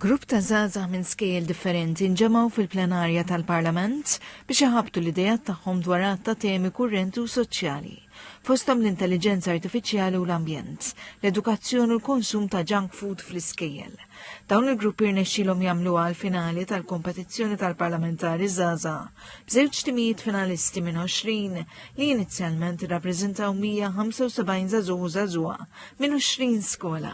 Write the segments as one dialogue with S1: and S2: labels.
S1: Grupp ta' żgħażagħ minn skejjel differenti nġemgħu fil-plenarja tal-Parlament biex iħabbtu l-ideat tagħhom dwar għadd ta' temi kurrenti u soċjali, fosthom l-intelliġenza artifiċjali u l-ambjent, l-edukazzjoni u l-konsum ta' junk food fl-iskejjel. Dawn il-gruppi rnexxielhom jagħmluha għall-finali tal-kompetizzjoni tal-parlamentari żgħażagħ b'żewġ timijiet finalisti minn 20 li inizjalment irrappreżentaw 175 żagħżugħ u żagħżugħa minn 20 skola.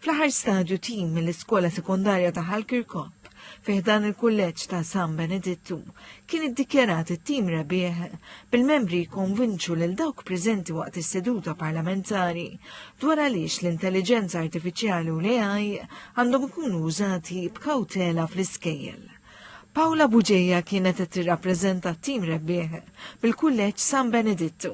S1: Fl-aħħar stadju tim mill-iskola sekondarja ta' Ħal Kirkop fi ħdan il-kulleġġ ta' San Benedittu kien iddikjarat it-tim rebbieħ bil-membri jikkonvinċu lil dawk preżenti waqt is-seduta parlamentari dwar għaliex l-intelliġenza artifiċjali u l-AI għandhom ikunu użati b'kawtela fl-iskejjel. Paula Bugeja kienet qed tirrappreżenta t-tim rebbieħ mill-Kulleġġ San Benedittu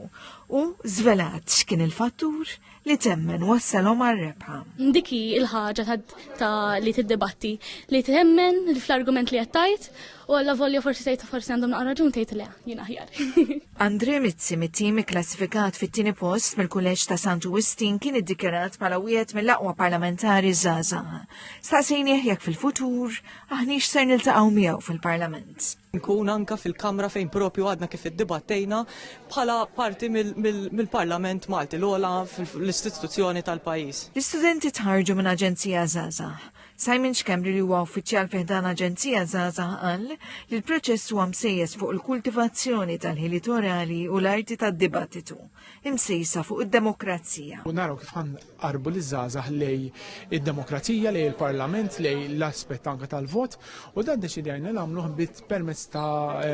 S1: u żvelat x'kien il-fattur li temmen wassalhom għar-rebħa.
S2: Dik hi l-ħaġa ta' li tiddibatti, li temmen fl-argument li qed tgħid u alla volja forsi tgħid forsi għandhom naqra raġun tgħid le, jien aħjar.
S1: Andre Mizzi mit-tim ikklassifikat fit-tieni post mill-Kulleġġ ta' Santu Wistin kien iddikjarat bħala wieħed mill-aqwa parlamentari żgħażagħ. Staqsejnieh jekk fil-futur aħniex ser niltaqgħu miegħu fil-Parlament.
S3: Nkun anka fil-Kamra fejn propju għadna kif iddibattejna bħala parti mill-Parlament Malti, l-ogħla l-istituzzjoni tal-pajjiż.
S1: L-istudenti tħarrġu minn Aġenzija Żgħażagħ. Simon Schembri li huwa uffiċjal fi ħdan Aġenzija Żgħażagħ qal li l-proċess huwa msejjes fuq il-kultivazzjoni tal-ħiliet orali u l-arti tad-dibattitu, imsejsa fuq id-demokrazija.
S4: U naraw kif ħa nqarrbu liż-żgħażagħ lejn id-demokrazija, lejn il-parlament, lejn l-aspett anke tal-vot u dan deċidejna nagħmluh bit permezz ta'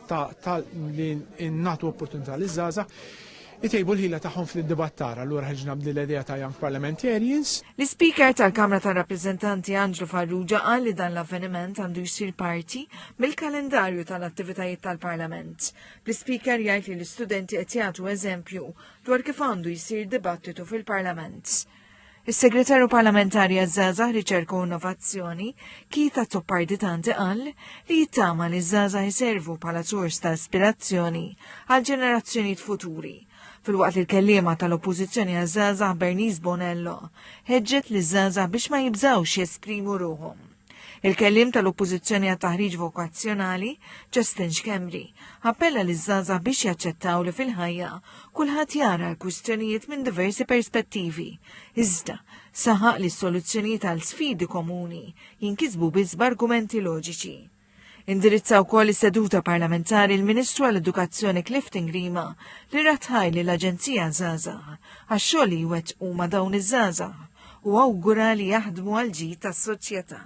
S4: ta' ta' li nagħtu opportunità liż-żgħażagħ itejbu l-ħila tagħhom fl-dibattar. Allura ħriġna b'din l-idea ta' Young Parliamentarians.
S1: L-Ispeaker tal-Kamra tar-Rappreżentanti Anġlu Farrugia qal li dan l-avveniment għandu jsir parti mill-kalendarju tal-attivitajiet tal-Parlament. Bl-Ispeaker jgħid li l-istudenti qed jagħtu eżempju dwar kif għandu jsir dibattitu fil-Parlament. Is-Segretarju Parlamentari għaż-Żgħażagħ, Riċerka u Innovazzjoni, Keith Azzopardi Tanti qal li jittama li ż-żgħażagħ iservu bħala sors ta' ispirazzjoni għal ġenerazzjonijiet futuri. Filwaqt li l-kelliema tal-Oppożizzjoni għaż-Żgħażagħ Bernice Bonello ħeġġet liż-żgħażagħ biex ma jibżgħux jesprimu ruħhom. Il-kelliem tal-Oppożizzjoni għat-Taħriġ Vokazzjonali, Justin Schembri, appella liż-żgħażagħ biex jaċċettaw li fil-ħajja kulħadd jara l-kwistjonijiet minn diversi perspettivi. Iżda, saħaq li s-soluzzjonijiet għal sfidi komuni jinkisbu biss b'argumenti loġiċi. Indirizza wkoll is-seduta parlamentari l-Ministru għall-Edukazzjoni Clifton Grima li radd ħajr lill-Aġenzija Żgħażagħ għax-xogħol li jwettqu ma' dawn iż-żgħażagħ u awgura li jaħdmu għall-ġid tas-soċjetà.